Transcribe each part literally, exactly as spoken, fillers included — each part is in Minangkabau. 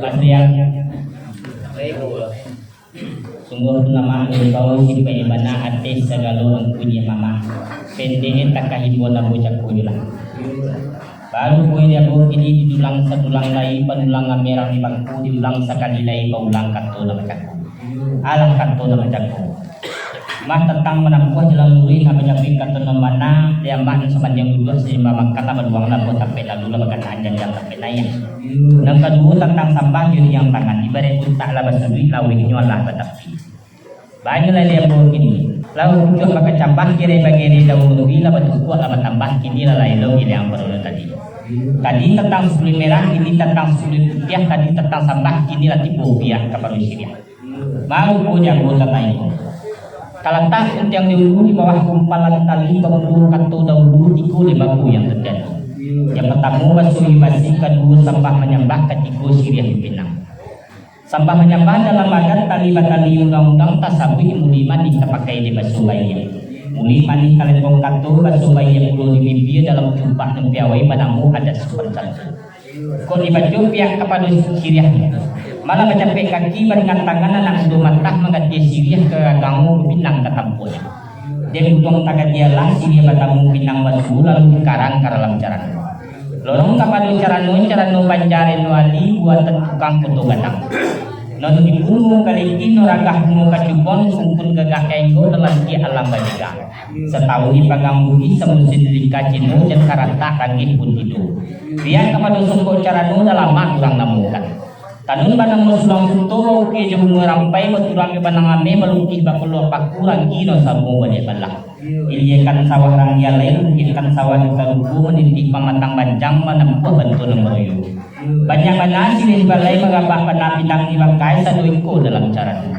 Pastian. Sungguahpun amak dibawo sipaik bana ateh sagalo angku nyo mamak. Pendeknyo takah imbau namo cako juo lah. Baru poin diambo kini diulang sadulang lai, padulang amerang di bangku, diulang sakali lai, paulang kato nan bacako. Alah kato nan bacako. Mah tantang manampuah jalan luruih, nak manyabuik kato nan bana, di amak nan sapanjang duduak, saimbang makan lah baluang lah, buah tapek lalu lah bakanaan janjang tapek naiak. Nan kaduo tantang sambah jo riang tangan, ibaraik untak lah basuduik, lauihnyo alah batapi. Banyak lah di ambo kini. Lah ujuah bakacambah, kiri bagiri daun ubi lah batukuak lah batambah, kini lah lain lo giliang parulu tadi. Tadi tantang sapuluah merah, kini tantang sapuluah putiah, tadi tantang sambah, kini lah tibo pihak kapado siriah. Baru ko jago tantang iko. Talatak untiang di ulu di bawah gumpalan tali, bamulo kato dahulu, tigo dek baku yang terjadi. Yang partamo baso basi, kaduo sambah manyambah, katigo siriah dipinang. Sambah manyambah dalam adat tali batali undang-undang tasabuik muli manih tapakai di baso baiak. Muli manih kalempong kato, baso baiak pulo di bibia dalam cumpak nan piawai banamo adat sopan santun. Kok dibaco pihak kapado siriahnyo. Malah bacapek kaki baringan tangan anak mudo matah mangganti siriah ka gagang pinang ka tampuanyo. Dek untuang tagadialah siriah batamu pinang batu lalu dikarang ka dalam carano. Lorong kapado carano, carano Banjar Eno Ali buatan tukang Koto Gadang. Non dibunuh kaliki, non ragah bungo kacubon, sungkun gagah ka enggo dalam di alam bajega. Satahun dipanggang budi, samusin dilingka Cino, jan karatak ragih pun tido. Pihak kapado songkok carano, dah lama urang namukan. Tanun banamo sulang suto, baukia jo bungo rampai, baturang jo banang ameh, balukih bakolua paku, ranggi nan samo baliak balah. Iliakan sawah ranggi alai, bukikkan sawah nan sarupo, manitih pamatang banjang, manampuah bantuan nan baroyo. Banyak bana siriah balai, magabak bana pinang di bangkai, sado iko dalam carano.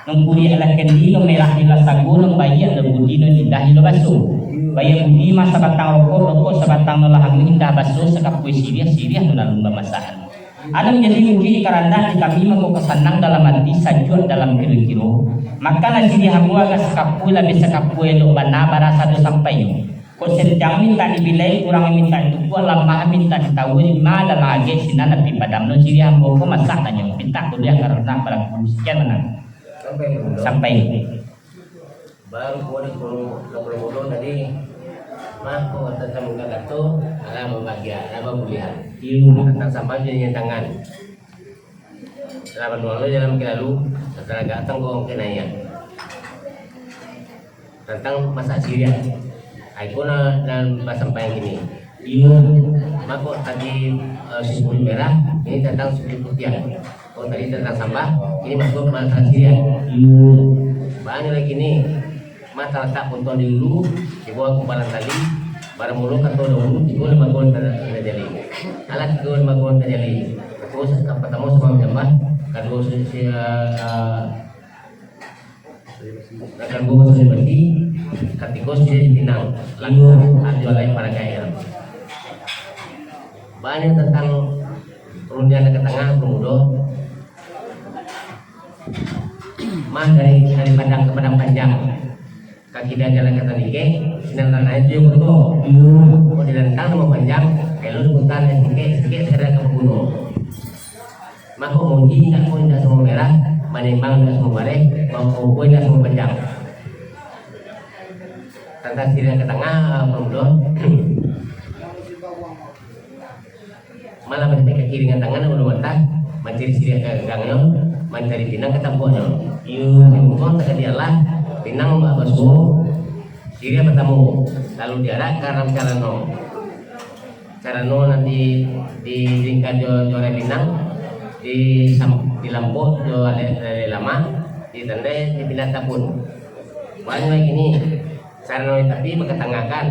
Nan kuriak lah kendi, nan merah di lah sago, nan baiak lah budi, nan indah di lah baso. Baiak budi mah sabatang rokok, rokok sabatang nan lah hanguih, indah baso sakapua siriah, siriah nan alun bamasakan. Anak jadi murid karandak di kami, mangko ka sanang dalam ati, sajuak dalam kiro-kiro. Makanlah siriah ambo agak sakapua, labiah sakapua elok bana, barasa do sampai nyo. Kok sentiang mintak dibilai, kurang mintak ditukuak, lamah mintak ditawua, lima dalam agek sinan api padam. Lo siriah ambo ko masak tanyo, mintak kuliah karandak balaku. Sekian manang. Sampai. Baru ko di kolom, kolom ulo tadi, mah ko tantang muka kato, alah mambagian, alah babulihan. Iyo. Tantang sambah jo riang tangan. Lah banuang lo jalan ke lalu, tantang agak tangkong ke naiak. Tantang masak siriah. Ai ko nan, nan basampaian kini. Iyo. Mako tadi, eh, sipuluah merah, ini tantang sipuluah putiah. Kalau tadi tantang sambah, ini masuk masalah siriah. Iyo. Bahan lagi ni, mah talatak puntuang di ulu, di bawah gumpalan tali, baramulo kato dahulu, tigo limbago tajali. Alah tigo limbago tajali. Kato sa-, partamo sambah manyambah, kaduo si-, si-, eh, Rakan gua masih bati, katiko sudah dipinang, lalu ado lai paragai. Banyak tantang rundiang nan ka tangah, Bro Mudo. Mah dari, dari Padang ka Padang Panjang, ka kida jalan ka Tanike, sinan tanah itu yang betul. Kok dilentang nama panjang, elok diputar dari Tanike, Tanike sekadar ka Paguno. Mako, muji indak ko indak samo merah, manimbang indak samo bareh, mamukua indak samo panjang. Tantang siriah ka tangah, Bro Mudo. Malah basampai ka kiri dengan tangan, Bro Mudo, mancari siriah ka gagangnyo, mancari pinang ka tampuaknyo. Iyo, di muko takadialah, pinang bak basuo, siriah batamu, lalu diarak ka dalam carano. Carano nan di, di lingka jo, jo alai pinang, di sam-, di lampok jo alai, alai lamak, di tandai di pindah tapun. Banyak lagi ni, carano tapi bakatangakan.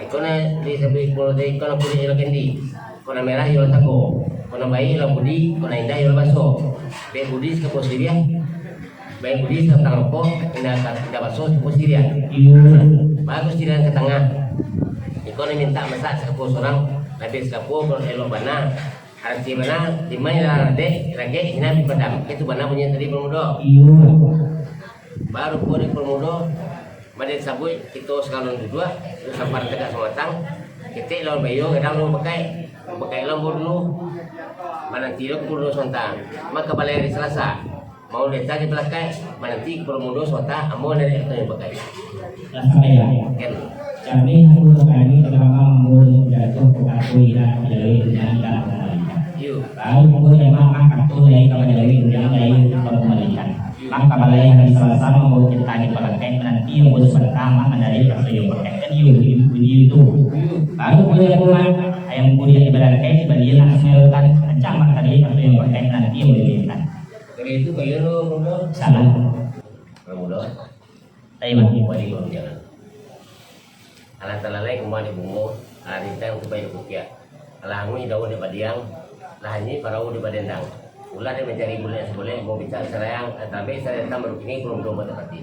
Iko na di sabi kulo tadi, iko na kulik ilo kendi, iko na merah ilo tako, iko na baik ilo budi, iko na indah ilo baso. Baik budi sakapo siriah, Baik budi satangah rokok, indak, indak baso sapo siriah. Iyo. Bagus siriah ka tangah. Iko nan mintak masak sakapo surang, labiah sakapo kalau elok bana. Arati bana, timai lah radek, ragek, sinan api padam. Itu bana bunyi tadi, Bro Mudo. Iyo. Baru ko di Bro Mudo, bade sabuik, kito sakalun duduak, tu sampar tagak samatang, ketek lawan bayo, gadang lawan bakai. Bakai lawan bayo dulu. Mananti lo kapalo mudo sabanta. Mako, balai hari Salasa. Mau deta di balakang, mananti kapalo mudo sabanta, ambo dari Arto Yang Pakai. Lah sampai lah. Kan? Kami ambo kami terutama ambo jatuh ke kampung Ira, Jawi, Undang, Ira, Pemalikan. Iyo. Baru pun emang mah kato dari ka Jawi, Undang, Jawi, Pemalikan. Mako, balai hari Salasa ambo kita di balakang, mananti ambo sabanta, mah mandari Arto Yang Pakai. Kan iyo, bunyi, bunyi itu. Iyo. Baru pun ambo mah, ayam kuliah di balakang, balian nak semelokan, ancak mah tadi Arto Yang Pakai, mananti ambo di balakang. Dari itu kayo lo, Bro. Salah. Bro, Bro. Tapi mah. Wali Bro, jangan. Alah talalai kumbang di bungo, alah rintang tupai di kupiak. Alah anguih daun di badiang, alah anyuik parau di badendang. Ulah dek mancari bulek nan saboleh, mau bincang sarayang, tapi sarayang datang baru kini, kurang dua batapati.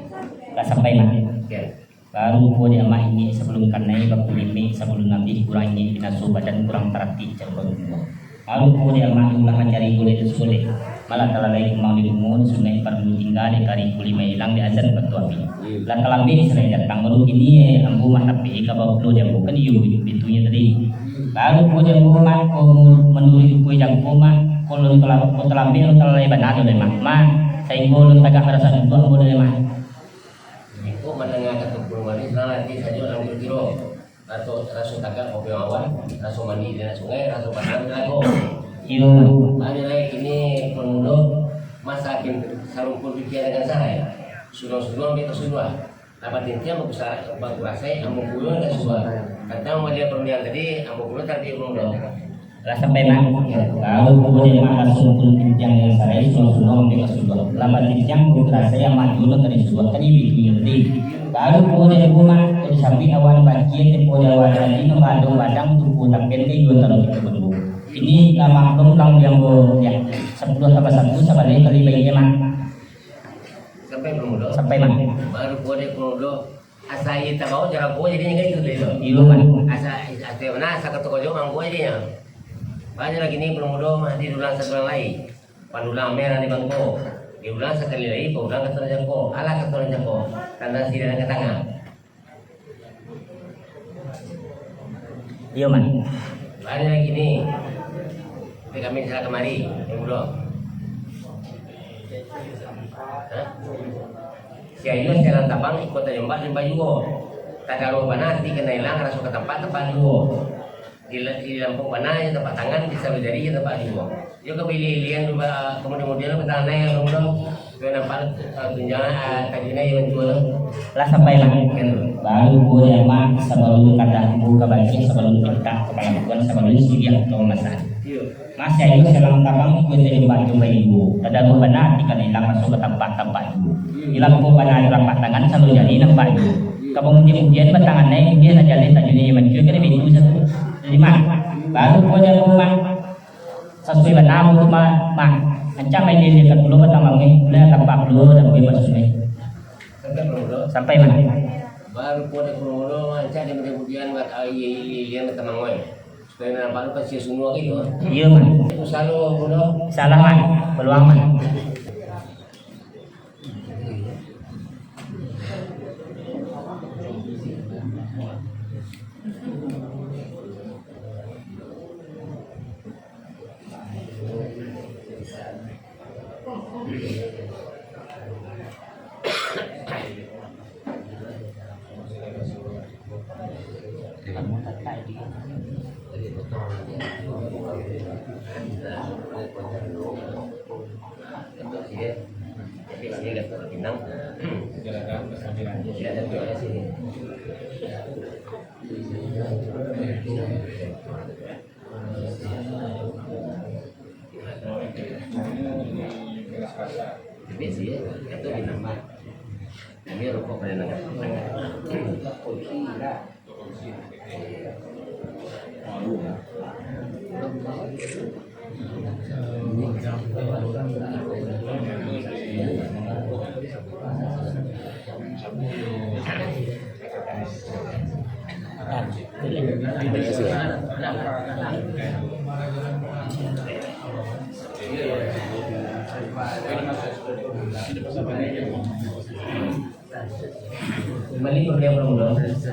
Lah sampai mah. Oke. Baru po di amak ingek sabalun kanai, baku mimik sabalun abih, kurang ingek binaso badan, kurang tarati caro barumo. Baru po di amak ulah mancari bulek nan saboleh. Malah talalai kumbang di bungo, sunaik paralu tingga, dek kari kuli mailang, dek azan batu api. Hmm. Lah talambek sarai datang, baru kini ambo mah tapi ka bawah pulo di ambo kan iyo bitunyo tadi. Baru po di ambo mah, ko manuruik ukua jangko mah, ko lun tala-, ko talambek lun talalai bana tu dek mah. Mah, sainggo lun tagak maraso duduak ambo dek mah. Jikok mandanga kato Guru Manis, nan ati sajo dalam kiro-kiro. Raso, raso tagak kopi awan, raso mandi di anak sungai, raso basang di telago. Iyo. Mari lai kini pamudo, masakin sarumpun pikia dengan sarai. Suduang-suduang ambiak ka suduang. Lapan tintiang baku sa-, baku rasai, ambo puyuang ka suduang. Tantang maliek parundiangan tadi, ambo pulo tadi pamudo. Lah sampai mah. Baru pokoknyo mah langsung pun tintiang nan sarai, suruang-suruang ambiak ka suduang. Lapan tintiang baku rasai, amak juo nan ka di suduang, kan ibi tu nyo tadi. Baru pokoknyo mah, kok disambuik awan bakie, tempo di awan tadi, mambadong badang, tuku tapen, di juo taruih ka baduo. Kini lah maklum pulang di ambo, yo. Sapuluah tambah satu, sabaleh kali baiak mah. Sampai pamudo? Sampai mah. Baru pokoknyo pamudo. Asa aia tabao, jarago jadinyo kan itu tadi tu. Iyo, mah. Asa, asa, nah, asa kato kojo mangko jadinyo. Banyak lagi ni pamudo mah di dulang sadulang lai. Pandulang merah di bangko. Di ulang sakali lai, paulang kato nan jako. Alah kato nan jako. Tanda sirah nan ka tangah. Iyo, mah. Banyak lagi ni. Tapi kami salah kamari, pamudo. Hah? Si ayo sialang tabang, iko tajombak, jombak juo. Tadaruah bana ati ka nan ilang, raso ka tampak, tampak juo. Di la-, di lampau bana jo tampak tangan, di saluruah jari jo tampak juo. Iyo ka bailia-ilian tu, ba-, kamudian-mudian tu, batangan nai alun tu. Sudah nampak, eh, tunjangan, eh, tajunai iyo mancuo tu. Lah sampai lah. Kan tu. Baru buliah mah, sabalun kadah buka bacik, sabalun pintak ka palakuan, sabalun sudiah ka pamasahan. Iyo. Masih ayo sialang tabang, kue tadi batu bayi juo. Tadaruah bana ati ka nan ilang, raso ka tampak, tampak juo. Di lampau bana jo tampak tangan, saluruah jari nampak juo. Ka pamudian-mudian batangan nai, mudian aja lai tajunai iyo mancuo, kan ibi tu satu. Jadi mah, baru pokoknyo mah, sasuai bana tu mah, mah. Ancak main dia ka pulo batang mangeh, buliah tampak pulo, dan kue basuo. Sampai mah. Baru pokoknyo mah, ancak dia mudian-mudian, bat-, ah, iya, iya, iya, iya, batang mangeh. Supayo nan nampak tu kan sia sungguah gitu. Iyo, mah. Salah, mah. Peluang, mah. Tapi sih, itu ditambah. Ini rokok pada nangkap.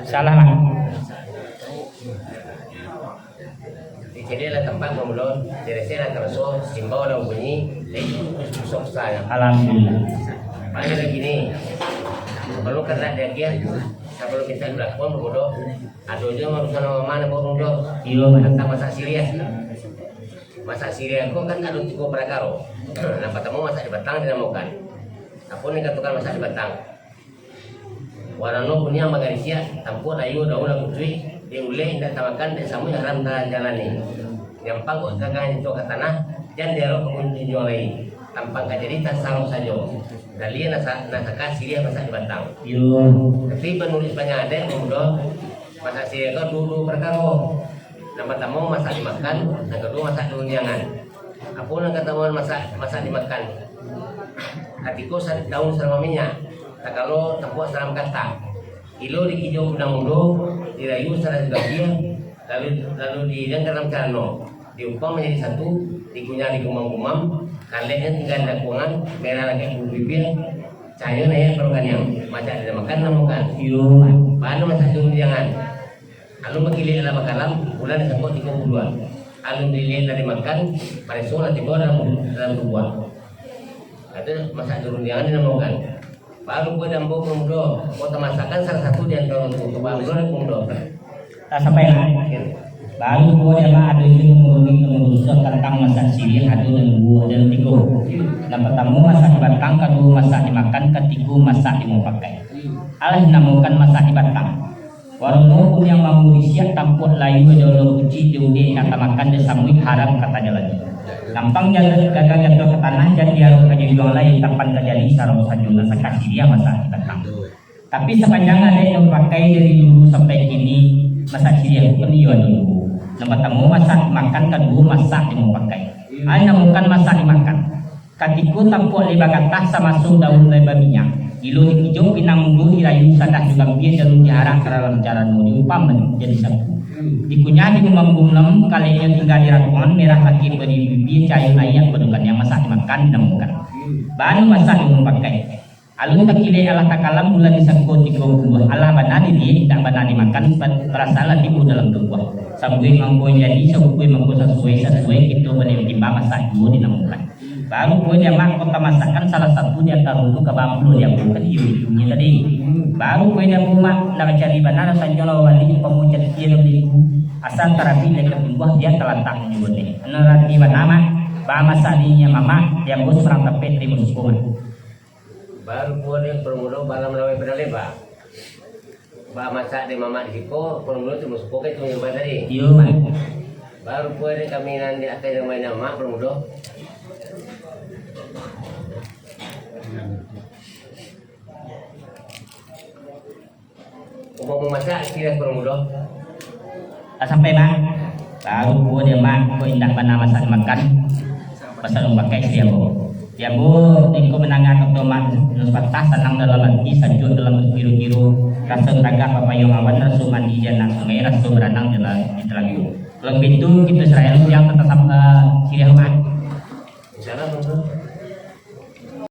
Salah lah. Jadi lah tampak Mak Mudo, diresek lah taraso, simbau lah bunyi, eh, susah-susah. Alhamdulillah. Pada lagi ni, kalau karena dia kia, kalau kita belakang Mak Mudo, ado je urusan lamo Mak Mudo. Iyo, Mak. Tentang masak siriah. Masak siriah ko kan ado tigo parakaro. Yang partamo masak di batang dinamokan. Apo nan dikatokan masak di batang? Warano kuniang bagarisiak, tampuak layua daun lah kucuik, dek ulek indak tamakan, dek samuik haram tajalani. Nyampang kok gagang jatuah ka tanah, jan diarok ka gunjuang lai. Tampang ka jadi tasarok sajo. Gali nan sa-, nan saka siriah masak di batang. Iyo. Tapi manuruik panjang adaik, Mak Mudo, masak siriah ko duo-duo parakaro. Nan partamo masak dimakan, nan kaduo masak dirundiangan. Apo nan katahuan masak, masak dimakan? Katiko sa-, daun salam minyak, takalo tampuak salam kata. Ilo dikijok pinang mudo, dirayu salah gambia, lalu, lalu diiriang dalam carano, diumpang manjadi satu, dikunyah digumam-gumam, kaleknyo tingga di dakuangan, merah lagak bulu bibia, cahayo naiak paruh kaniang, masak dinamakan namokan. Iyo, Mak. Bana masak di rundiangan. Alun bakilek lah bakalam, bulan disangkok tigo puluah. Alun diliek lah dimakan, pareso lah tibo dalam, dalam tubuah. Itu masak di rundiangan dinamokan. Baru ko di ambo, Mak Mudo, ko tamasakan salah satu di antaro tu, ko Mak Mudo, Mak Mudo. Tak sampai lah. Baru ko di ambo ado je mangurungi, mangurusan tantang masak siriah, ado nan duo, ado nan tigo. Nan partamo masak di batang, kaduo masak dimakan, katigo masak dimapakai. Alah dinamokan masak di batang. Warano kuniang mamurisiak, tampuak layua daun kucuik, dek ulek indak tamakan, dek samuik haram ka tajalani. Tampang gagang jatuah ka tanah, jan diarok ka gunjuang lai, tampang ka jadi sarawa sajo, nan saka siriah masak di batang. Tapi sapanjang adaik nan bapakai dari dulu sampai kini, masak siriah ko kan iyo ado duo. Nan partamo masak dimakan, kaduo masak dimapakai. Ai namokan masak dimakan. Katiko tampuak lai bagatah, samaso daun lai baminyak. Bilo dikijok pinang mudo, dirayu salah jo gambia, jalun diarak ka dalam carano, diumpang manjadi satu. Dikunyah digumam-gumam, kaleknyo tingga di dakuangan, merah lagak bulu bibia, cahayo naiak paruh kaniang, masak dimakan dinamokan. Bana masak dimapakai. Alun takilek alah takalam, bulan disangko tigo puluah. Alah bana diliek, indak bana dimakan, pa-, parasalah tibo dalam tubuah. Sabuik mangko jadi, sabuik mangko sasuai, sasuai kito baliak batimbang, masak juo dinamokan. Baru ko di ambo ko tamasakan salah satu di antaro tu, ka bambulo di ambo kan iyo itunyo tadi. Baru ko di ambo, Mak, nak bacari bana rasanyo lawan wali, umpamo cakia dalam liku. Asa tarabih dari ka tumbuah, bia talatak juo deh. Nan rati bana, Mak, bamasak di inyo mamak, di ambo surang tapek di musuko, Mak. Baru pulo dek Mak Mudo, balam lawai padang leba. Bamasak dek mamak di siko, Mak Mudo tu musuko ka itu nyambah tadi. Iyo, Mak. Baru pulo dek kami nan di ateh rumah inyo, Mak Mudo. Umpamo masak, kiro Mak Mudo. Lah sampai, Mak. Baru pulo dek Mak, ko indak bana masak makan. Pasal urang pakai di ambo. Di ambo, di ko mandanga kato Mak, nan sapatah sanang dalam ati, sajuak dalam kiro-kiro, raso tagah papayuang awan, raso mandi di anak sungai, raso baranang di la-, di talago. Kalau baitu, kito Israel, jan tatasam-, eh, siriah, Mak.